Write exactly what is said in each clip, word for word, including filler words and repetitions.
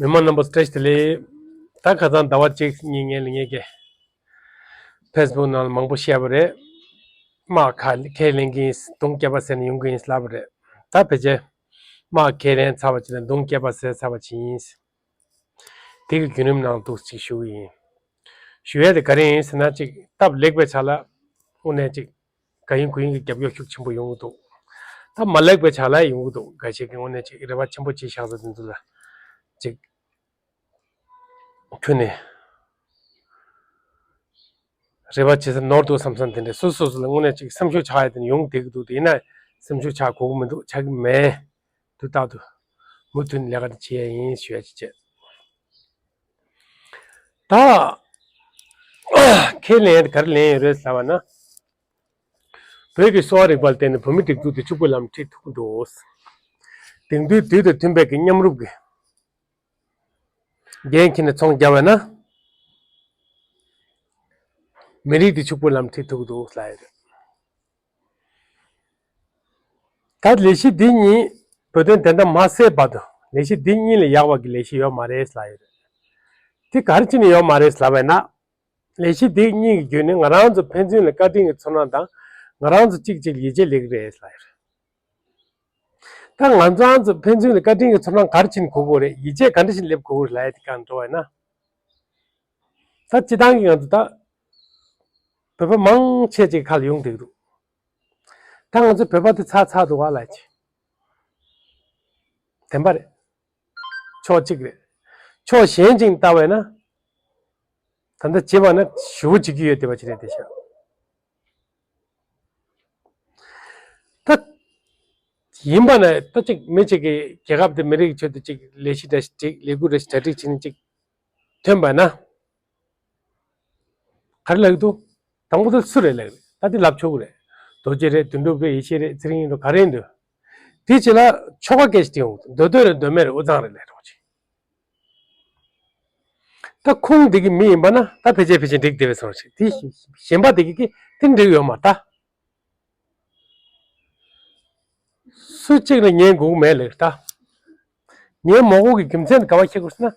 མི་མང་རྣམ་པ་བཀྲ་ཤིས་བདེ་ལེགས། ད་ཁ་སང་ཟླ་བ་གཅིག་གཉིས་སྔོན་ལ་ངས་ཀྱི་ཕེ་སི་བུག་ནང་ལ་མང་པོ་བཤད་པ་རེད། དམག་ཁ་ཁས་ལེན་གྱི་ཡིན། གདོང་བསྐྱེད་པ་ཟེར་ནས་ཡོང་གི་ཡིན་ལབ་པ་རེད། ད་ཕལ་ཆེར་དམག་ཁས་ལེན་ཚར་བ་ཅིག་ལ་གདོང་བསྐྱེད་པ་ཟེར་ཚར་བ་ཅིག་ཡིན། དེ་གི་བརྒྱུད་རིམ་ནང་འདུག་ཅིག་ཞུ་གི་ཡིན། ཞུ་ཡས་དེ་ག་རེ་ཡིན་ཟེར་ན། ཅིག་སྟབས་ལེགས་པའི་ཆ་ལ་དངོས་གནས་ཅིག་ག་ཡིན་གུ་ཡིན་གྱི་རྒྱབ་སྐྱོར་ཤུགས་ཆེན་པོ་ཡོང་གི་འདུག་ད་མ་ལེགས་པའི་ཆ་ལ་ཡོང་གི་འདུག་འགའ་ཞིག་གིས་དངོས་གནས་ཅིག་རེ་བ་ཆེན་པོ་ཅིག་བཞག་ས་དེ་ཚོ་ལ་ཅིག་ཁྱོན་ནས་རེ་བ་བྱེད་ས་ནོར་འདུག་བསམ་བསམ། དེ་འདྲ་སོ་སོ་སོ་ལ་དངོས་གནས་ཅིག་སེམས་ཤུགས་ཆག་ཡ་དེ་ཡོང་བསྡད་ཀྱི་འདུག་དེ་ཡིན་ན་སེམས་ཤུགས་ཆག་དགོས་ཀྱི་མི་འདུག་ཆག་གི་མེད། དུས་རྟག་ཏུ་མུ་མཐུད་ལས་ཀ་དེ་བྱེད་ཡ་ཡིན་ཞུ་ཡ་ཅིག་བྱས། ད་ཁས་ལེན་ག་རེ་ལེན་ཡོད་རེད་ལབ་པ་ན། བོད་ཀྱི་གསོ་བ་རིག་པ་ལ་བརྟེན་ནས་བོད་མིའི་སྒྲིག་འཛུགས་དེ་ཕྱུག་པོའི་ལམ་ཁྲིད་ཐུབ་ཀྱི་འདུག་དེང་དུས་དུས་དང་མཐུན་པའི་གི་མཉམ་རུབ་ཀྱི་འགན་འཁྱེར་ནས་ཚོང་རྒྱག་པ་ན། མི་རིགས་དེ་ཕྱུག་པོའི་ལམ་ཁྲིད་ཐུབ་ཀྱི་འདུག་ལབ་ཡོད་རེད། ད་ལས་གཞི་འདི་གཉིས་བོད་དོན་བདེན་མཐའ་མ་གསལ་བར་དུ་ལས་གཞི་འདི་གཉིས་ལས་ཡག་པ་གི་ལས་གཞི་ཡོད་མ་རེད་ལབ་ཡོད་རེད། དེ་ག་རེ་བྱས་ནས་ཡོད་མ་རེད་ལབ་པ་ན། ལས་གཞི་འདི་གཉིས་ཀྱི་བརྒྱུད་ནས་ང་རང་ཚོ་ཕན་ཚུན་ལ་བཀའ་དྲིན་གྱི་ཚོར་སྣང་དང་། ང་རང་ཚོ་གཅིག་གཅིག་ལ་ཡིད་ཆེས་སླེབས་ཀྱི་རེད་ལབ་ཡོད་རེད། ད་ང་ཚོ་ཕན་ཚུན་ལ་བཀའ་དྲིན་གྱི་ཚོར་སྣང་ག་རེ་བྱས་ནས་དགོས་ཀྱི་རེད། ཡིད་ཆེས་ག་འདྲ་ཞིག་སླེབས་དགོས་ཀྱི་རེད་ལབ་ཡ་དེ་གང་འགྲོ་བ་ཡིན་ན། ད་སྤྱི་བཏང་གི་ང་ཚོ་ད་བོད་པ་མང་ཆེ་ཅིག་ཁ་ལ་ཡོང་བསྡད་ཀྱི་འདུག་ད་ང་ཚོ་བོད་པ་དེ་ཚར་ཚར་འདུག་ག་ལབ་ཅིག་བདེན་པ་རེད། ཕྱོགས་གཅིག་རེད། ཕྱོགས་གཞན་གཅིག་ལྟ་བས་ན། ད་ལྟ་བྱེད་པ་ན་ཞེ་པོ་བྱེད་ཀྱི་ཡོད་བསྡད་པ་ཅིག་རེད་དེ་ཤག་ད་ཡིན་པ་ན་ད་ཅིག་མི་གཅིག་གིས་རྒྱལ་ཁབ་དེ་མི་རིགས་ཆེད་དུ་ཅིག་ལས་གཞི་འདྲ་ཞིག་སྒྲིག་ལས་འགུལ་འདྲ་ཞིག་གྲ་སྒྲིག་བྱས་ནས་ཅིག་ཐོན་པ་ན། ག་རེ་ལབ་ཀྱི་འདུག་དང་པོ་དེ་སུ་རེད་ལབ་ཀྱི་རེད། ད་དེ་ལབ་ཆོག་གི་རེད། རྡོ་རྗེ་རེད། དོན་གྲུབ་རེད། ཡེ་ཤེས་རེད། ཚེ་རིང་ཡིན་འགྲོ་ག་རེ་ཡིན་འགྲོ། དེ་རྗེས་ལ་ཆོ་ག་སྐད་ཆ་དྲིས་འོང་། མདོ་སྟོད་རེད། མདོ་སྨད་རེད། དབུས་གཙང་རེད་ལབ་རོགས་བྱེད། ད་ཁུངས་འདི་གི་མི་ཡིན་པ་ན་ད་ཕལ་ཆེར་ཕལ་ཆེར་འགྲིག་བསྡད་པའི་བཟོ་འདྲ་ཞིག་དེ་གཞན་པ་འདི་གི་དེ་འགྲིག་ཡོད་མ་རེད་ད། སུ་གཅིག་ལ་ཉན་དགོས་ཀྱི་མེད་ལབ་ད། ཉན་མ་དགོས་ཀྱི་རྒྱུ་མཚན་ག་པར་ཤེས་དགོས་ཟེར་ན།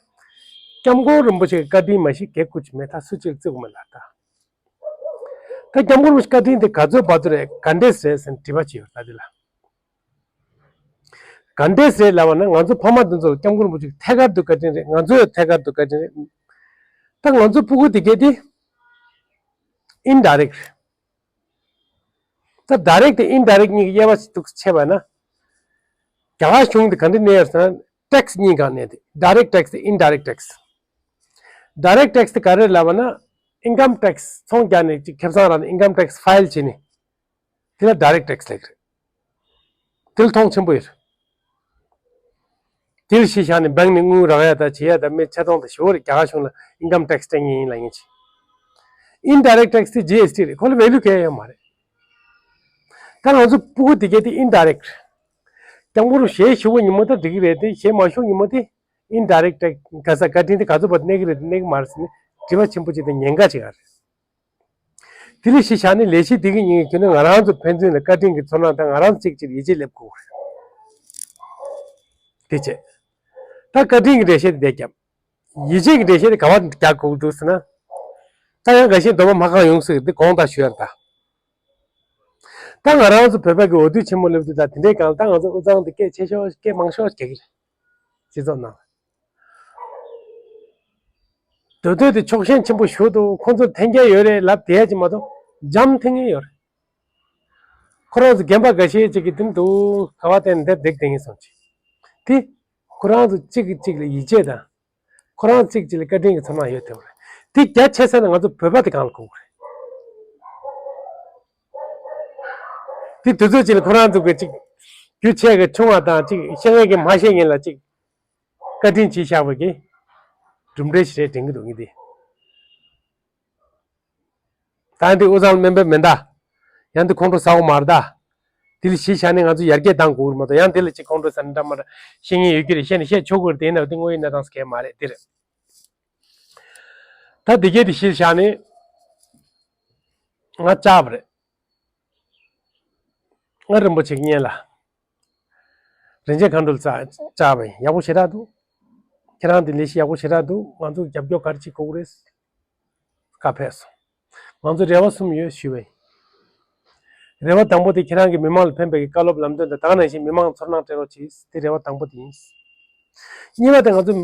སྐྱབས་མགོན་རིན་པོ་ཆེ་གི་བཀའ་དྲིན་མ་གཏོགས་ག་གེ་ཅིག་མེད། ད་སུ་གཅིག་ལ་བརྩི་དགོས་མེད་ལབ་ད། ད་སྐྱབས་མགོན་རིན་པོ་ཆེའི་བཀའ་དྲིན་དེ་ག་ཚོད་བར་དུ་རེད། ག་འདྲས་རེད་ཟེར་ནས་དྲི་བ་ཅིག་ཡོད་ད་དེ་ལ། ག་འདྲས་རེད་ལབ་པ་ན། ང་ཚོ་ཕ་མ་དེ་ཚོ་ལ་སྐྱབས་མགོན་རིན་པོ་ཆེ་ཐད་ཀར་དུ་བཀའ་དྲིན་རེད། ང་ཚོ་ཡང་ཐད་ཀར་དུ་བཀའ་དྲིན་རེད། ད་ང་ཚོ་སྤུ་གུ་དེ་གས་དེ་ཨིན་ཌའི་རེག་རེད། ད་ཌའི་རེག་དང་ཨིན་ཌའི་རེག་གཉིས་ཀྱི་དབྱེ་བ་ཞིག་འདུག་ཕྱེ་བ་ན། རྒྱ་གར་གཞུང་དེ་ག་འདྲ་གནས་ཡོད་ཟེར་ན། ཊེག་སི་གཉིས་སྒང་གནས་ཏེ། ཌའི་རེག་ཊེག་སི་དང་ཨིན་ཌའི་རེག་ཊེག་སི། ཌའི་རེག་ཊེག་སི་དེ་ག་རེ་ལབ་པ་ན། ཨིན་ཀམ་ཊེག་སི་ཚོང་རྒྱག་ནས་ཅིག་ཁེ་བཟང་རག་ནས་ཨིན་ཀམ་ཊེག་སི་ཕའིལ་བྱས་ནས། དེ་ལ་ཌའི་རེག་ཊེག་སི་ལབ་ཀྱི་རེད། དེ་ལ་མཐོང་ཆེན་པོ་ཡོད་རེད། དེ་ལ་གཞི་བཞག་ནས་བེང་ནས་དངུལ་རག་ཡ་ད་བྱེད་ཡ་ད་མི་ཆེ་མཐོང་ད་ཞེ་པོ་རེད། རྒྱ་གར་གཞུང་ལ་ཨིན་ཀམ་ཊེག་སི་སྤྲད་མཁན་ཡིན་ལབ་མཁན་ཅིག་ཨིན་ཌའི་རེག་ཊེག་སི་དེ་ཇི་ཨེས་ཊི་རེད། ཁོ་ལ་ཝེ་ལུ་གང་ཡང་ཡོད་མ་རེད། ད་ང་ཚོ་སྤུ་གུ་དེ་གས་དེ་ཨིན་ཌའི་རེག་རེད། སྐྱབས་མགོན་རིན་པོ་ཆེ་ཞུ་བ་ཉིན་མོ་ད་འགྲིག་གི་རེད་དེ། གཞས་མ་ཞུ་ཉིན་མོ་དེ་ཨིན་ཌའི་རེག་ཊེག་སི་ག་ས་བཀའ་དྲིན་དེ་ག་ཚོད་བར་གནས་ཀྱི་རེད་དེ་གནས་ཀྱི་མ་རེད་ཟེར་ནས་དྲི་བ་ཆེན་པོ་ཅིག་དང་ཉེན་ཁ་ཅིག་ཡོད་རེད། དེ་ལས་གཞི་བཞག་ནས་ལས་གཞི་འདི་གི་ཉིན་གྱི་ཁྱོན་ནས་ང་རང་ཚོ་ཕན་ཚུན་ལ་བཀའ་དྲིན་གྱི་ཚོར་སྣང་དང་། ང་རང་ཚོ་གཅིག་གཅིག་ལ་ཡིད་ཆེས་སླེབས་དགོས་རེད། དེ་བྱས། ད་བཀའ་དྲིན་གྱི་འགྲེལ་བཤད་དེ་འདིར་བརྒྱབ། ཡིད་ཆེས་ཀྱི་འགྲེལ་བཤད་དེ་ག་པར་རྒྱག་དགོས་འདུག་ཟེར་ན། ད་ཡང་འགའ་ཤས་འདོད་པ་མ་ཁེངས་ཡོང་སྲིད། འདི་དགོངས་དག་ཞུ་ཡ་ད། ད་ང་རང་ཚོ་བོད་པ་གི་འོས་བསྡུ་ཆེན་མོ་སླེབས་དུས་ད་དེ་འདྲའི་སྒང་ལ་ད་ང་ཚོ་དབུས་གཙང་དེ་སྐད་ཆེ་ཤོས་སྐད་མང་ཤོས་རྒྱག་གི་རེད། སྤྱི་ཚོགས་ནང་ལ། མདོ་སྟོད་དེ་ཕྱོགས་ཞེན་ཆེན་པོ་ཞེ་པོ་འདུག་ཁོང་ཚོར་འཐེན་འཁྱེར་ཡོད་རེད་ལབ་བསྡད་ཡ་ཅིག་མ་གཏོགས་འཇམ་འཐེན་མཁན་ཡོད་རེད། ཁོ་རང་ཚོ་རྒན་པ་འགའ་ཤས་ཅིག་གིས་དེ་འདུག་ག་བ་བསྟན་འདིར་བསྡད་བསྡད་མཁན་སོང་ཅིག་དེ་ཁོ་རང་ཚོ་གཅིག་གིས་གཅིག་ལ་ཡིད་ཆེས་དང་། ཁོ་རང་གཅིག་གཅིག་ལ་བཀའ་དྲིན་གྱི་ཚོར་སྣང་ཡོད་བསྡད་པ་རེད། དེ་རྒྱ་ཆེ་ས་ནས་ང་ཚོ་བོད་པ་དེ་གང་ལ་དགོས་ཀྱི་རེད། དེ་དུས་ཚོད་ཅིག་ལ་ཁོ་རང་ཚོ་གིས་ཅིག་རྒྱུ་ཆེ་གི་ཆུང་བ་དང་། ཅིག་ཤེས་མཁན་གྱི་མ་ཤེས་མཁན་ལ་ཅིག་བཀའ་དྲིན་ཆེ་བཞག་པ་གི་གྲུབ་འབྲས་ཤིག་རེད་དྲན་གྱི་འདུག་ངས་དེ། ད་འདི་དབུས་གཙང་སྨན་པ་མིན་ད། ཡང་འདི་ཁོང་ཁྲོ་ཟ་འོ་མ་རེད་ད། དེ་ལ་གཞི་བཞག་ནས་ང་ཚོ་ཡར་རྒྱས་གཏང་དགོས་རེད་མ་གཏོགས། ཡང་དེ་ལ་ཅིག་ཁོང་ཁྲོ་ཟ་ནས་འདྲ་མ་འདྲ་བཤད་མཁན་ཡོད་ཀྱི་རེད། བཤད་ནས་བཤད་ཆོག་གི་རེད། དེ་ཡིན་ན་དེ་དངོས་ཡོད་གནས་སྟངས་སུ་གལ་མ་རེད། དེ་རེད། ད་འདི་གས་དེ་གཞི་བཞག་ནས་ང་བཅར་བ་རེད། ང་རིན་པོ་ཆེ་གི་བརྙན་ལ། རིན་ཆེན་མཁའ་འགྲོ་ལ་བཅར་བ་ཡིན། ཡག་པོ་ཞེ་དྲག་འདུག་ཁྱེད་རང་དེ་ལས་གཞི་ཡག་པོ་ཞེ་དྲག་འདུག་ང་ཚོ་རྒྱབ་སྐྱོར་ག་རེ་བྱེད་དགོས་ཀྱི་རེད། བཀའ་ཕེབས་སོང་། ང་ཚོ་རེ་བ་གསུམ་ཡོད་ཞུས་པ་ཡིན། རེ་བ་དང་པོ་དེ་ཁྱེད་རང་གིས་མི་མང་ལ་ཕན་པའི་བཀའ་སློབ་ལམ་སྟོན་དང་ད་ག་ནང་བཞིན་མི་མང་ཚོར་སྣང་སྤྲད་རོགས་གྱིས། དེ་རེ་བ་དང་པོ་དེ་ཡིན། གཉིས་པ་དེ་ང་ཚོ་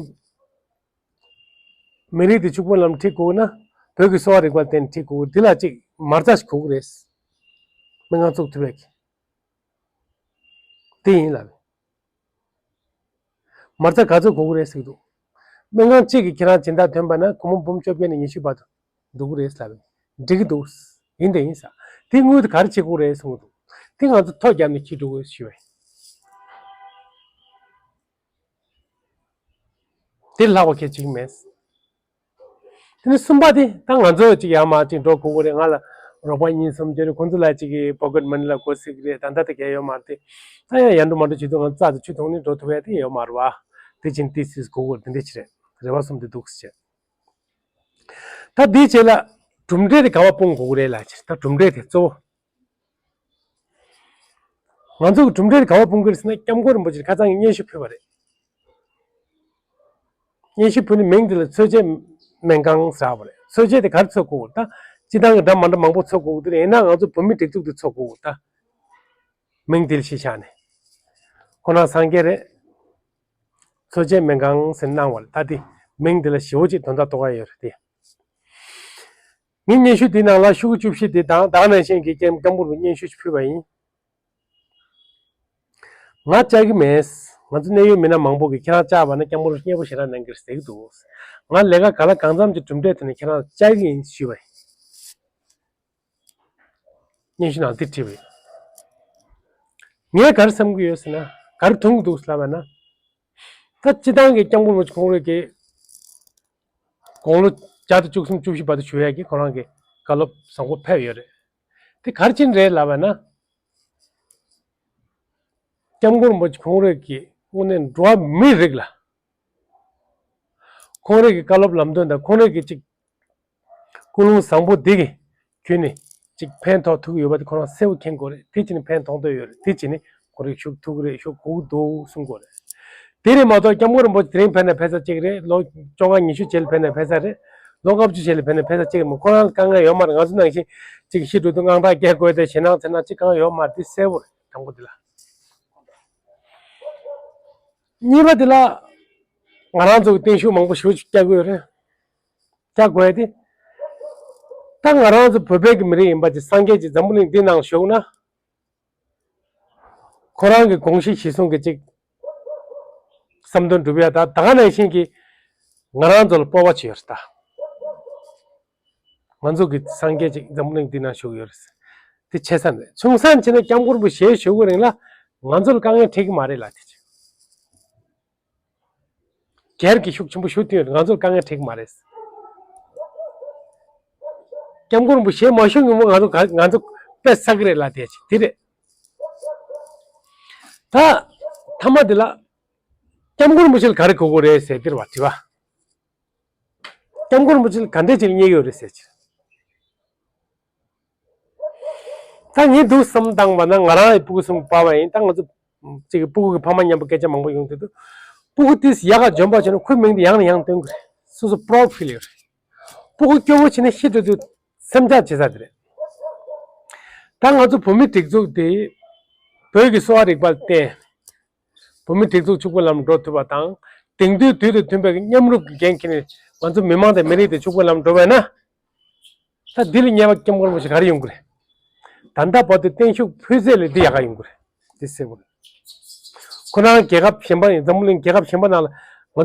མི་རིགས་དེ་ཕྱུག་པོ་ལམ་ཁྲིད་དགོས་ན་བོད་ཀྱི་གསོ་བ་རིག་པ་ལ་བརྟེན་ནས་ཁྲིད་དགོས། དེ་ལ་གཅིག་མ་རྩ་ཞིག་དགོས་ཀྱི་རེད། མི་མང་ཚོགས་ཐུབ་པའི་གི། དེ་ཡིན་ལབ། མ་རྩ་ག་ཚོད་དགོས་ཀྱི་རེད་ཟེར་གྱི་འདུག་སྨན་ཁང་གཅིག་གིས་ཁྱེད་རང་སྦྱིན་བདག་ཐོན་པ་ན་སྒོར་མོ་འབུམ་བཅོ་བརྒྱད་ནས་ཉི་ཤུ་བར་དུ་འགྲོ་གི་རེད་ལབ། འགྲིག་གི་འདུག་ཡིན་དང་ཡིན་ས། དེ་དངུལ་དེ་ག་རེ་བྱེད་དགོས་རེད་གསུངས་གི་འདུག་དེ་ང་ཚོ་ཐོ་བརྒྱབ་ནས་འཁྱེར་འགྲོ་དགོས་ཞུས་པ་ཡིན། དེ་ལྷག་པ་གལ་ཆེ་གི་མེད། དེ་ནས་གསུམ་པ་དེ་ད་ང་ཚོ་ཅིག་ཡར་མར་ཅིག་འགྲོ་དགོས་ཀྱི་རེད། ང་ལ་རོགས་པ་གཉིས་གསུམ་བྱས་ནས་ཁོང་ཚོ་ལ་ཅིག་གི་པོ་ཀེཊ་མ་ནི་ལ་གོ་སྲིད་ཀྱི་རེད། ད་ལྟ་དེ་གས་ཡོད་མ་རེད་དེ། ད་ཡང་ཡར་འགྲོ་མར་འགྲོ་བྱེད་དུས་ང་ཚོ་རྩ་དེ་ཆུ་འཐུང་ནས་འགྲོ་ཐུབ་ཡ་དེ་ཡོད་མ་རེད་བ། དེ་ཕྱིན་ཏི་སིས་དགོས་ཀྱི་རེད། འདི་འདྲས་བྱེད་རེད། རེ་བ་གསུམ་དེ་འདུག་ཟེར་བྱས། ད་འདིའི་རྗེས་ལ་གྲུབ་འབྲས་དེ་ག་པར་སྤུངས་དགོས་ཀྱི་རེད་ལབ་ཕྱིར། ད་གྲུབ་འབྲས་དེ་གཙོ་བོ། ང་ཚོ་གི་གྲུབ་འབྲས་དེ་ག་པར་སྤུངས་ཀྱི་རེད་ཟེར་ན། སྐྱབས་མགོན་རིན་པོ་ཆེས་ཁ་སང་གི་སྙན་ཞུ་ཕུལ་བ་རེད། སྙན་ཞུ་ཕུལ་ནས་མིང་དེ་ལ་འཚོ་བྱེད་སྨན་ཁང་ཟེར་བ་རེད། འཚོ་བྱེད་དེ་ག་རེ་འཚོ་དགོས་ད། སྤྱིར་བཏང་གི་འདྲ་མི་འདྲ་མང་པོ་འཚོ་དགོས་ཀྱི་རེད། ཡིན་ན་ང་ཚོ་བོད་མི་སྒྲིག་འཛུགས་དེ་འཚོ་དགོས་ད། མིང་དེ་ལ་གཞི་བཞག་ནས། ཁོ་རང་སངས་རྒྱས་རེད། འཚོ་བྱེད་སྨན་ཁང་ཟེར་གནང་བ་རེད། ད་དེ་མིང་དེ་ལ་ཞེ་པོ་ཅིག་དོན་དག་རྟོགས་ཡ་ཡོད་རེད་དེ། ངའི་སྙན་ཞུ་དེའི་ནང་ལ་ཤོག་གུ་བཅུ་བཞི་དེ་དང་ད་ག་ནང་བཞིན་གྱི་སྐྱབས་སྐྱབས་མགོན་རིན་པོ་ཆེ་སྙན་ཞུ་ཞིག་ཕུལ་བ་ཡིན། ང་བཅར་གྱི་མེད། ང་ཚོ་གནད་ཡོད་མི་སྣ་མང་པོ་གིས་ཁྱེད་རང་བཅར་བ་ན་སྐྱབས་མགོན་རིན་པོ་ཆེ་མཉེས་པོ་ཞེ་དྲག་གནང་གི་རེད་ཟེར་གྱི་འདུག་ང་ལས་ཀ་ག་ལ་གང་འཚམ་གྱི་གྲུབ་འབྲས་ཐོན་ནས་ཁྱེད་རང་བཅར་གྱི་ཡིན་ཞུས་པ་ཡིན། སྙན་ཞུ་ནང་འདི་བྲིས་པ་ཡིན། ངས་ག་རེ་བསམ་གྱི་ཡོད་ཟེར་ན། ག་རེ་མཐོང་གི་འདུག་ལབ་པ་ན། ད་སྤྱིར་བཏང་གི་སྐྱབས་མགོན་རིན་པོ་ཆེ་ཁོང་རང་གི་དགུང་ལོ་བརྒྱ་དང་བཅུ་གསུམ་བཅུ་བཞི་བར་དུ་བཞུགས་ཡས་ཀྱི་ཁོ་རང་གི་བཀའ་སློབ་བཟང་པོ་ཕེབས་ཡོད་རེད། དེ་ག་རེ་བྱས་ནས་རེད་ལབ་པ་ན། སྐྱབས་མགོན་རིན་པོ་ཆེ་ཁོང་རང་གིས་དངོས་གནས་འགྲོ་བ་མིའི་རིགས་ལ། ཁོང་རང་གི་བཀའ་སློབ་ལམ་སྟོན་དང་ཁོང་རང་གི་ཅིག་ཀུན་སློང་བཟང་པོ་འདི་གིས་བརྒྱུད་ནས་ཅིག་ཕན་ཐོགས་ཐུབ་ཀྱི་ཡོད་པ་དེ་ཁོ་རང་གསལ་པོ་མཁྱེན་དགོས་རེད། དེ་བྱས་ནས་ཕན་ཐོགས་འདོད་ཡོད་རེད། དེ་བྱས་ནས་ཁོ་རང་ཞུགས་ཐུབ་ཀྱི་རེད། ཞུགས་དགོས་ཀྱི་འདུག་གསུང་དགོས་རེད། དེ་རེད་མ་གཏོགས་སྐྱབས་མགོན་རིན་པོ་ཆེ་དེ་རིང་ཕེབས་ན་ཕེབས་ས་གཅིག་རེད། ལོ་བཅོ་ལྔ་ཉི་ཤུ་རྗེས་ལ་ཕེབས་ན་ཕེབས་ས་རེད། ལོ་ལྔ་བཅུ་རྗེས་ལ་ཕེབས་ན་ཕེབས་ས་གཅིག་རེད་མོ། ཁོ་རང་དཀའ་ངལ་ཡོད་མ་རེད། ང་ཚོ་ནང་བཞིན་ཅིག་ཤི་འགྲོ་དུས་དངངས་སྐྲག་སྐྱེ་དགོས་དེ་ཞེད་སྣང་འཚེར་སྣང་ཅིག་གང་ཡོད་མ་རེད། དེ་གསལ་པོ་རེད། དང་པོ་དེ་ལ། གཉིས་པ་དེ་ལ་ང་རང་ཚོ་གི་བརྟན་བཞུགས་མང་པོ་ཞེ་པོ་ཅིག་བསྐྱལ་དགོས་རེད། བསྐྱལ་དགོས་ཡ་དེ། ད་ང་རང་ཚོ་བོད་པའི་གི་མི་རིགས་ཡིན་པ་ཅིག་སངས་རྒྱས་ཀྱིས་འཛམ་བུ་གླིང་འདི་ནང་བཞུགས་ན། ཁོ་རང་གི་དགོངས་གཞི་གཞི་བཟུང་གི་ཅིག་བསམ་དོན་འགྲུབ་ཡ་ད་ད་ག་ནང་བཞིན་གྱི་ང་རང་ཚོ་ལ་སྤོབས་པ་ཅིག་ཡོད་རེད་ད། ང་ཚོ་གི་སངས་རྒྱས་ཅིག་འཛམ་བུ་གླིང་འདི་ནང་བཞུགས་ཡོད་རེད། དེ་ཆེ་ས་རེད། ཆུང་ས་ནས་བྱས་ན་སྐྱབས་མགོན་རིན་པོ་ཆེ་བཞུགས་པའི་རིང་ལ་ང་ཚོ་ལ་དཀའ་ངལ་འཕྲད་ཀྱི་མ་རེད་ལ་དེ་ཅིག་སྒེར་གྱི་ཤུགས་ཆེན་པོ་ཞུ་དུས་ང་ཚོར་དཀའ་ངལ་འཕྲད་ཀྱི་མ་རེད། སྐྱབས་མགོན་རིན་པོ་ཆེ་མ་བཞུགས་སྔོན་མ་ང་ཚོ་ག་ང་ཚོ་དཔེ་བསགས་ཀྱི་རེད་ལ་དེ་ཅིག་དེ་རེད། ད་མཐའ་མ་དེ་ལ་སྐྱབས་མགོན་རིན་པོ་ཆེ་ལ་ག་རེ་དགོས་ཀྱི་རེད་ཟེར་དེ་རེད་བ་དྲི་བ། སྐྱབས་མགོན་རིན་པོ་ཆེ་ལ་ག་འདྲས་ཅིག་ལ་བསྙེལ་ཡོད་རེད་ཟེར་ཅིག་ད་ངས་འདུག་བསམ་བཏང་བ་ན་ང་རང་ཡི་སྤུ་གུ་གསུམ་པ་བ་ཡིན། ད་ང་ཚོ་ཅིག་སྤུ་གུ་གི་ཕ་མ་མཉམ་པོ་སྐད་ཆ་མང་པོ་ཡོང་དུས་དུ། སྤུ་གུ་དེས་ཡག་ག་འཇོན་པ་བྱུང་ན་ཁོའི་མིང་དེ་ཡང་ནས་ཡང་བཏོན་དགོས་རེད། སོ་སོ་པ་རའུཌ་ཕིལ་ཡོད་རེད། སྤུ་གུ་སྐྱོ་བོ་བྱས་ནས་ཤི་འགྲོ་དུས་སེམས་ཆགས་བྱེད་ས་དེ་རེད། ད་ང་ཚོ་བོད་མི་སྒྲིག་འཛུགས་དེ་བོད་ཀྱི་གསོ་བ་རིག་པ་ལ་བརྟེན། བོད་མི་སྒྲིག་འཛུགས་ཕྱུག་པོའི་ལམ་འགྲོ་ཐུབ་པ་དང་། དེང་དུས་དུས་དང་མཐུན་པའི་མཉམ་རུབ་ཀྱི་འགན་འཁྱེར་ནས་ང་ཚོ་མི་མང་དང་མི་རིགས་དེ་ཕྱུག་པོའི་ལམ་འགྲོ་བས་ན། ད་འདི་ལས་ཉེས་པ་སྐྱབས་མགོན་རིན་པོ་ཆེ་ག་རེ་ཡོང་གི་རེད། ད་ལྟ་བར་དུ་བརྟན་བཞུགས་ཕུལ་ཚད་ལས་འདི་ཡག་ག་ཡོང་གི་རེད། འདི་གསལ་པོ་རེད། ཁོ་རང་རྒྱལ་ཁབ་གཞན་པ་ཡིན། འཛམ་བུ་གླིང་རྒྱལ་ཁབ་གཞན་པ་ནང་ལ་ང་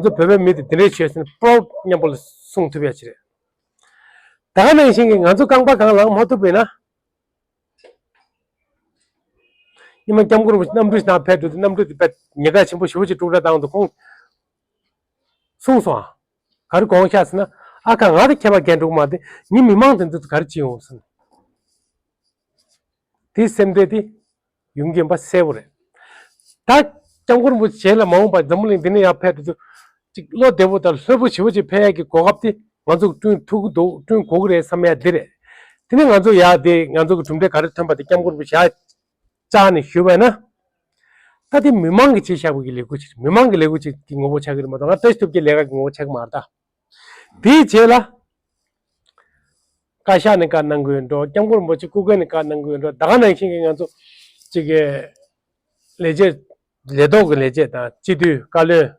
ཚོ་བོད་པའི་མི་དེ་འདི་འདྲའི་བྱས་ཟིན་པོ་མཉམ་པོ་ལ་གསུང་ཐུབ་ཡ་ཅིག་རེད། ད་ག་ནང་བཞིན་གྱི་ང་ཚོ་རྐང་པ་གང་ལངས་མ་ཐུབ་པས་ན། ཉི་མ་སྐྱབས་མགོན་རིན་པོ་ཆེ་གནམ་གྲུ་ཞིག་ནང་ཕེབས་འགྲོ་དུས་གནམ་གྲུ་དེ་དཔེ་ཉེན་ཁ་ཆེན་པོ་ཞེ་པོ་ཅིག་དཀྲུག་ཁྲ་བཏང་འདུག་ཁོང་གསུངས་སོང་ཨ། ག་རེ་དགོངས་ཤག་ཟེར་ན། ཨ་ཁ་ང་དང་ཁྱད་པར་གང་འགྲོ་གི་མ་རེད། ངའི་མི་མང་དེ་ཚོ་ག་རེ་བྱེད་ཡོང་ཟེར་ན། དེ་སེམས་ཁྲལ་དེ་ཡོང་གི་ཡིན་པ་གསལ་པོ་རེད། ད་སྐྱབས་མགོན་རིན་པོ་ཆེ་ལ་མ་འོངས་པར་འཛམ་བུ་གླིང་འདི་ནས་ཡར་ཕེབས་དུས་ཚོད་ཅིག་བློ་བདེ་པོ་དང་ལྷོད་པོ་ཞེ་པོ་ཅིག་ཕེབས་ཡག་གི་གོ་སྐབས་དེ་ང་ཚོ་བསྐྲུན་ཐུབ་ཀྱི་འདུག་བསྐྲུན་དགོས་ཀྱི་རེད་བསམ་ཡ་འདི་རེད། དེ་ནས་ང་ཚོ་ཡར་དེ་ང་ཚོ་གི་གྲུབ་འབྲས་ག་རེ་ཐོན་པ་དེ་སྐྱབས་མགོན་རིན་པོ་ཆེ་ཡར་བཅར་ནས་ཞུས་པ་ཡིན་ན། ད་དེ་མི་མང་གིས་བྱས་བཞག་པའི་ལས་འགུལ་ཅིག་རེད། མི་མང་གི་ལས་འགུལ་ཅིག་གི་ངོ་བོ་ཆགས་ཀྱི་རེད་མ་གཏོགས། ང་བཀྲ་ཤིས་ཐུབ་རྒྱལ་ལས་ཀ་གི་ངོ་བོ་ཆགས་ཀྱི་མ་རེད་ད། དེའི་རྗེས་ལ། བཀའ་ཤག་ནས་བཀའ་གནང་གི་ཡོད་འགྲོ། སྐྱབས་མགོན་རིན་པོ་ཆེ་སྐུ་སྒེར་ནས་བཀའ་གནང་གི་ཡོད་འགྲོ། ད་ག་ནང་བཞིན་གྱི་ང་ཚོ་གཅིག་གི་ལས་བྱེད། ལས་ཐོག་གི་ལས་བྱེད་དང་སྤྱི་འཐུས། བཀའ་བློན།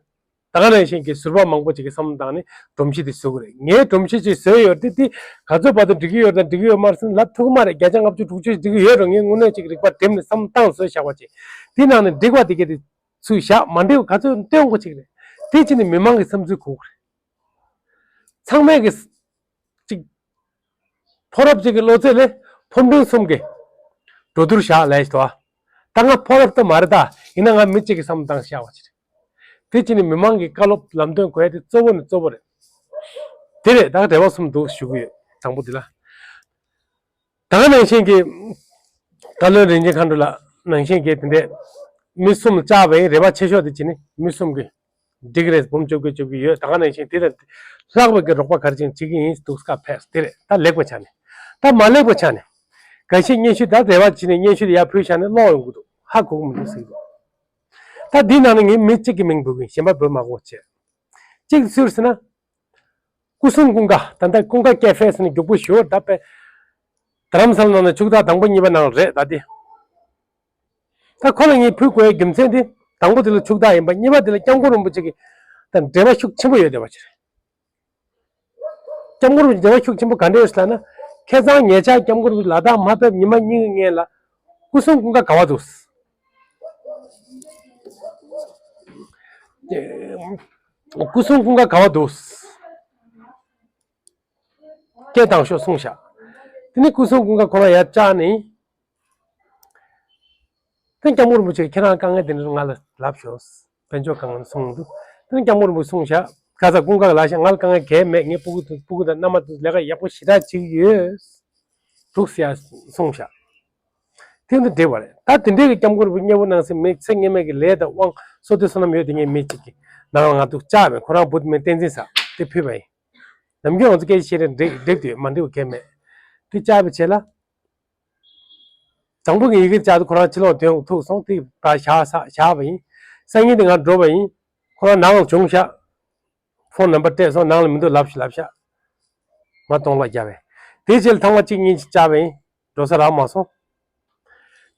ད་ག་ནང་བཞིན་གྱི་ཟུར་པ་མང་པོ་ཅིག་གི་བསམ་བློ་བཏང་ནས་སྒྲོམ་གཞི་དེ་བཟོ་གི་རེད། ངས་སྒྲོམ་གཞི་ཅིག་བཟོས་ཡོད་དེ། དེ་ག་ཚོད་བར་དུ་འགྲིག་གི་ཡོད་དང་འགྲིག་གི་ཡོད་མ་རེད་ཟེར་ལབ་ཐུབ་ཀྱི་མ་རེད། བརྒྱ་ཆ་ལྔ་བཅུ་དྲུག་ཅུ་འགྲིག་གི་ཡོད་རུང་། ངས་དངོས་གནས་ཅིག་རིག་པ་བསྒྲིམས་ནས་བསམ་བློ་བཏང་བཟོས་བཞག་པ་ཅིག། དེ་ནང་ནས་འགྲིག་པ་དེ་གས་དེ་ཚུར་བཞག། མ་འགྲིག་པ་ག་ཚོད་སྟོན་དགོས་ཅིག་རེད། དེ་ཅི་ནས་མི་མང་གི་བསམ་ཚུལ་གོ་གི་རེད། ཚང་མས་གི་ཅིག་ཕོ་རབ་ཅིག་གི་བློ་ཚད་ལས་ཕོ་མཐུན་གསུམ་གི་འགྲོ་བསྡུར་བཞག་ལས་ཤི་ཏོ། ད་ང་ཕོ་རབ་ད་མ་རེད་ད། ཡིན་ན་ང་མི་གཅིག་གི་བསམ་བློ་བཏང་བཞག་པ་ཅིག་རེད། དེ་ཅི་ནས་མི་མང་གི་བཀའ་སློབ་ལམ་སྟོན་དགོས་ཡ་དེ་གཙོ་བོ་ནས་གཙོ་བོ་རེད། དེ་རེད། ད་རེ་བ་གསུམ་འདུག་ཞུ་གི་ཡོད། དང་པོ་དེ་ལ། ད་ག་ནང་བཞིན་གྱི་བཀའ་བློན་རིན་ཆེན་མཁའ་འགྲོ་ལགས་ནང་བཞིན་གྱི་དེ་འདྲས་མི་གསུམ་བཅར་བའི་རེ་བ་ཆེ་ཤོས་དེ་ཅི་ནི་མི་གསུམ་གྱི་འགྲིག་རེད། འབུམ་བཅོ་བརྒྱད་བཅོ་བརྒྱད་ཡོད། ད་ག་ནང་བཞིན་དེ་ལས་ལྷག་པའི་གི་རོགས་པ་ག་རེ་བྱེད་ཀྱི་ཡིན་འདུག་སྐབས་ཕེབས་དེ་རེད། ད་ལེགས་པ་ཆགས་ནས། ད་མ་ལེགས་པ་ཆགས་ནས། འགའ་ཤས་སྙན་ཞུ་ད་རེ་བ་བྱེད་ནས་སྙན་ཞུ་དེ་ཡར་ཕུལ་བཞག་ནས་ཀློག་ཡོང་གི་འདུག་ཧ་གོ་གི་མི་འདུག་ཟེར་གི་འདུག་ད་འདི་ནང་ནས་ངས་མི་གཅིག་གི་མིང་འབོད་གི་ཡིན། གཞན་པ་འབོད་མ་དགོས་བྱས། གཅིག་སུ་ཟེར་ན། སྐུ་སྲུང་ཀུན་དགའ། ད་ལྟ་ཀུན་དགའ་སྐྱེ་ཕེ་ཟེར་ནས་རྒྱུག་པོ་ཞུ་བར་ད་པས། རྡ་རམ་ས་ལ་ནང་ནས་ཕྱུག་བདག་དང་པོ་གཉིས་པ་ནང་རེད་ད་དེ། ད་ཁོ་ལ་ངས་ཕུལ་དགོས་ཡའི་རྒྱུ་མཚན་དེ། དང་པོ་དེ་ལ་ཕྱུག་བདག་ཡིན་པ། གཉིས་པ་དེ་ལ་སྐྱབས་མགོན་རིན་པོ་ཆེ་གི་ད་འབྲེལ་བ་ཤུགས་ཆེན་པོ་ཡོད་བསྡད་པ་ཅིག་རེད། སྐྱབས་མགོན་རིན་པོ་ཆེ་འབྲེལ་བ་ཤུགས་ཆེན་པོ་ག་འདྲ་ཡོད་ཟེར་ལབ་ན། ཁ་སང་ཉེ་ཆར་སྐྱབས་མགོན་རིན་པོ་ཆེ་ལ་དྭགས་མ་ཕེབས་ཉི་མ་གཉིས་ཀྱི་སྔོན་ལ། སྐུ་སྲུང་ཀུན་དགའ་ག་བ་འདུག་སྐུ་སྲུང་ཀུན་དགའ་ག་བ་འདུག་སྐད་བཏང་ཤོག་གསུངས་ཤག་དེ་ནས་སྐུ་སྲུང་ཀུན་དགའ་ཁོ་རང་ཡར་བཅར་ནས། དེ་སྐྱབས་མགོན་རིན་པོ་ཆེས་ཁྱེད་རང་དཀའ་ངལ་དེ་འདྲ་ང་ལ་ལབ་ཤོག་དཔལ་འབྱོར་དཀའ་ངལ་གསུངས་འདུག་དེ་ནས་སྐྱབས་མགོན་རིན་པོ་ཆེས་གསུངས་ཤག་ཁ་ས་ཀུན་དགའ་ལགས་ཤག་ང་ལ་དཀའ་ངལ་གང་ཡང་མེད། ངའི་སྤུ་གུ་དང་སྤུ་གུ་དང་མནའ་མ་དེ་ལས་ཀ་ཡག་པོ་ཞེ་དྲག་བྱེད་ཀྱི་ཡོད། འདུག་ཟེར་ཡ་གསུངས་ཤག་དེ་འདི་འགྲིག་པ་རེད། ད་དེ་འདྲའི་གི་སྐྱབས་མགོན་རིན་པོ་ཆེ་མཉེས་པོ་གནང་སའི་མི་ཚེ་སྔོན་མའི་གི་ལས་དང་དབང་བསོད་བདེ་བསོད་ནམས་ཡོད་དེ་ངའི་མི་གཅིག་གི་ནང་ལ་ང་འདུག་བཅར་བས། ཁོ་རང་བུ་དེ་མི་བསྟན་འཛིན་ཟེར་དེ་ཕུལ་བ་ཡིན། ནམ་རྒྱུན་ང་ཚོ་སྐད་ཆ་བཤད་རེས་འགྲིག་འགྲིག་དུས་མ་འགྲིག་པ་གང་ཡང་མེད། དེ་བཅར་བའི་རྗེས་ལ། དང་པོ་གི་ཡི་གེ་བཅར་དུས་ཁོ་རང་ཕྱི་ལོགས་ཐོན་ཐུག་སོང་། དེ་ད་བཞག་ས་བཞག་པ་ཡིན། སང་ཉིན་དེ་ང་འགྲོ་བ་ཡིན། ཁོ་རང་ནང་ལ་བྱུང་ཤག་ཕོན་ནམ་བར་སྤྲད་སོང་། ནང་ལ་མི་འདུག་ལབ་ཤག་ལབ་ཤག་ང་གཏོང་ལ་རྒྱབ་པས། དེའི་རྗེས་ལ་ཐེངས་མ་གཅིག་གཉིས་ཅིག་བཅར་བ་ཡིན། འགྲོ་ས་རག་མ་སོང་།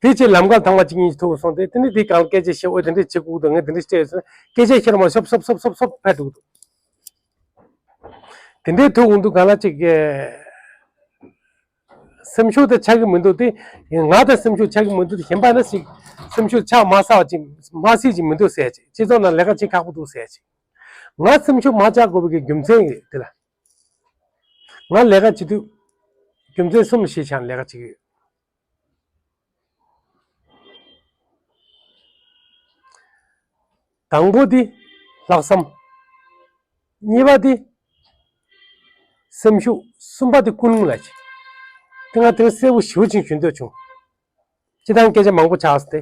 དེའི་རྗེས་ལམ་ཁར་ཐེངས་མ་གཅིག་གཉིས་ཅིག་ཐུག་སོང་། དེ་དེ་ནས་དེའི་སྒང་ལ་སྐད་ཆ་བཤད། འོ་དེ་འདྲས་བྱེད་དགོས་འདུག་ངས་དེ་འདྲས་བཤད་ཡོད་ཟེར་སྐད་ཆ་བཤད་ར་མ་ཤོབ་ཤོབ་ཤོབ་ཤོབ་ཤོབ་ཕེབས་འདུག་དེ་འདྲའི་ཐུག་འོང་དུས་ག་ལ་ཅིག་གི་སེམས་ཤུགས་དེ་ཆག་གི་མི་འདུག་དེ་ང་དང་སེམས་ཤུགས་ཆག་གི་མི་འདུག་དེ་གཞན་པ་ན་ཞིག་སེམས་ཤུགས་ཆག་མ་ས་བ་ཅིག་མ་སྲིད་ཅིག་མི་འདུག་ཟེར་ཅིག་སྤྱི་ཚོགས་ནང་ལས་ཀ་བྱེད་ཁག་པོ་འདུག་ཟེར་ཅིག་ང་སེམས་ཤུགས་མ་ཆག་དགོས་པའི་གི་རྒྱུ་མཚན་ཡོད་དེ་ལ། ང་ལས་ཀ་བྱེད་དུས་རྒྱུ་མཚན་གསུམ་ཤེས་བྱ་ལས་ཀ་བྱེད་ཀྱི་ཡོད། དང་པོ་དེ་ལྷག་བསམ། གཉིས་པ་དེ་སེམས་ཤུགས། གསུམ་པ་དེ་ཀུན་སློང་ལ་བྱེད། དེ་ང་དེ་རིང་གསལ་པོ་ཞེ་པོ་ཅིག་ཞུ་འདོད་བྱུང་། སྤྱིར་བཏང་སྐད་ཆ་མང་པོ་ཆགས་སོང་སྟེ།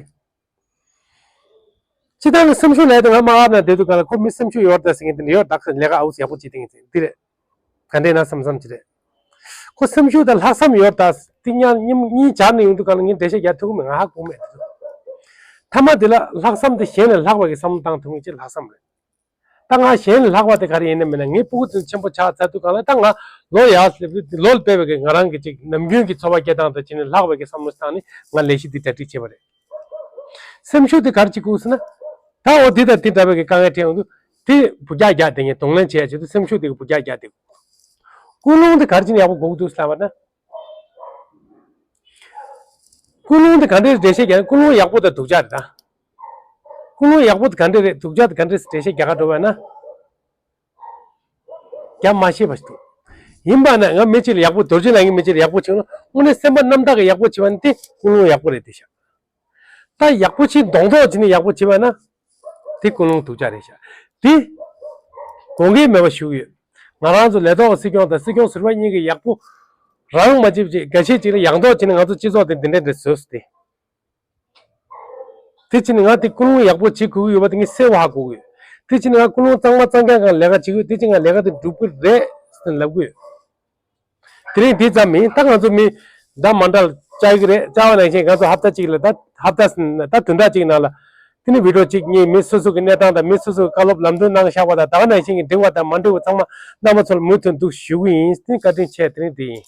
སྤྱིར་བཏང་གི་སེམས་ཤུགས་ལས་དེ་ང་མ་ཨབ་ན་བསྡད་དུས་ག་ལ་ཁོ་མི་སེམས་ཤུགས་ཡོད་ད་ཟེར་མཁན་དེ་འདྲ་ཡོད་ད། ལས་ཀ་ཨའུ་ཡག་པོ་བྱེད་དེ་འདི་རེད། ག་འདྲས་ན་བསམ་བསམ་ཅིག་རེད། ཁོ་སེམས་ཤུགས་དང་ལྷག་བསམ་ཡོད་ད་དེ་གཉིས་གཉིས་སྦྱར་ནས་ཡོང་དུས་ག་ལ་ངས་འགྲེལ་བཤད་རྒྱག་ཐུབ་ཀྱི་མེད། ང་ཧ་གོ་མེད། མཐའ་མ་དེ་ལ་ལྷག་བསམ་དེ་གཞན་ལས་ལྷག་པ་གི་བསམ་བློ་བཏང་ཐུབ་མཁན་ཅིག་ལྷག་བསམ་རེད། ད་ང་གཞན་ལས་ལྷག་པ་དེ་ག་རེ་ཡིན་ན་མིན་ན་ངའི་སྤུ་གུ་ཚོ་ཆེན་པོ་ཆགས་ཚར་དུས་ག་ལ་ད་ང་ལོ་ཡག་ལོ་སྤེལ་བའི་གི་ང་རང་གི་ཅིག་ནམ་རྒྱུན་གྱི་འཚོ་བ་སྐྱེལ་སྟངས་དང་བྱས་ནས་ལྷག་པའི་གི་བསམ་བློ་བཏང་ནས་ང་ལས་གཞི་འདི་གྲ་སྒྲིག་བྱས་པ་རེད། སེམས་ཤུགས་དེ་ག་རེ་བྱེད་དགོས་ཟེར་ན། ད་འོ་དེ་དང་དེ་འདྲ་བའི་གི་དཀའ་ངལ་འཕྲད་ཡོང་དུས་དེ་འབུད་རྒྱག་རྒྱག་དེ་ངས་གདོང་ལེན་བྱེད་ཡ་ཆེད་དུ་སེམས་ཤུགས་དེ་གི་འབུད་རྒྱག་རྒྱག་དེ། ཀུན་སློང་དེ་ག་རེ་བྱས་ན་ཡག་པོ་དགོས་འདུག་ཟེར་ལབ་པ་ན། ཀུན་སློང་དེ་ག་འདྲའི་འགྲེལ་བཤད་རྒྱག་ན། ཀུན་སློང་ཡག་པོ་དང་སྡུག་ཅག་རེད་ད། ཀུན་སློང་ཡག་པོ་དེ་ག་འདྲ་རེད། སྡུག་ཅག་དེ་ག་འདྲ་འགྲེལ་བཤད་རྒྱག་ག་འགྲོ་བ་ན། རྒྱ་མ་ཤེས་པ་ཞིག་འདུག་ཡིན་པ་ན་ང་མི་གཅིག་ལ་ཡག་པོ། རྡོ་རྗེ་ལགས་ཀྱི་མི་གཅིག་ལ་ཡག་པོ་བྱུང་ན་དངོས་གནས་སེམས་པ་རྣམ་དག་གི་ཡག་པོ་བྱེད་པ་ནི་དེ་ཀུན་སློང་ཡག་པོ་རེད་དེ་ཤག་ད་ཡག་པོ་བྱེད་མདོག་མདོག་བྱེད་ནས་ཡག་པོ་བྱེད་པ་ན་དེ་ཀུན་སློང་སྡུག་ཅག་རེད་ཤག་དེ་དགོངས་འགལ་མེད་པ་ཞུ་གི་ཡོད། ང་རང་ཚོ་ལས་ཐོག་སྲིད་སྐྱོང་དང་སྲིད་སྐྱོང་ཟུར་པ་གཉིས་ཀྱིས་ཡག་པོ་རང་མ་བྱེད་བྱེད་འགའ་ཤས་ཅིག་ལ་ཡག་མདོག་བྱེད་ནས་ང་ཚོ་སྤྱི་ཚོགས་དེ་འདི་འདྲ་འདྲ་བཟོས་སོང་སྟེ། དེ་ཕྱིན་ང་དེ་ཀུན་སློང་ཡག་པོ་བྱེད་དགོས་ཀྱི་ཡོད་པ་དེ་ངས་གསལ་པོ་ཧ་གོ་གི་ཡོད། དེ་ཕྱིན་ང་ཀུན་སློང་གཙང་མ་གཙང་རྐྱང་སྒང་ལས་ཀ་བྱེད་ཀྱི་ཡོད། དེ་ཕྱིན་ང་ལས་ཀ་དེ་འགྲུབ་ཀྱི་རེད་ཟེར་ལབ་ཀྱི་ཡོད། དེ་རིང་དེ་ཙམ་མིན། ད་ང་ཚོ་མི་ཟླ་མ་འདྲ་བཅར་གྱི་རེད། བཅར་བ་ནང་བཞིན་ང་ཚོ་ཧབ་ཏ་གཅིག་ལ་ད་ཧབ་ཏ་ཟིན་ད་བདུན་ཕྲག་གཅིག་ནང་ལ་ དེ་ནི་བི་ཌིའོ་གཅིག་གཉིས་མི་སོ་སོ་གི་གནས་སྟངས་དང་མི་སོ་སོ་གི་བཀའ་སློབ་ལམ་སྟོན་གནང་བཞག་པ་དང་ད་ག་ནང་བཞིན་གྱི་འགྲིག་པ་དང་མ་འགྲིག་པ་ཚང་མ་རྣམ་པ་ཚོར་མུ་མཐུད་འདུག་ཞུ་གི་ཡིན། དེ་ནི་བཀའ་དྲིན་ཆེ། དེ་རིང་དེ་ཡིན།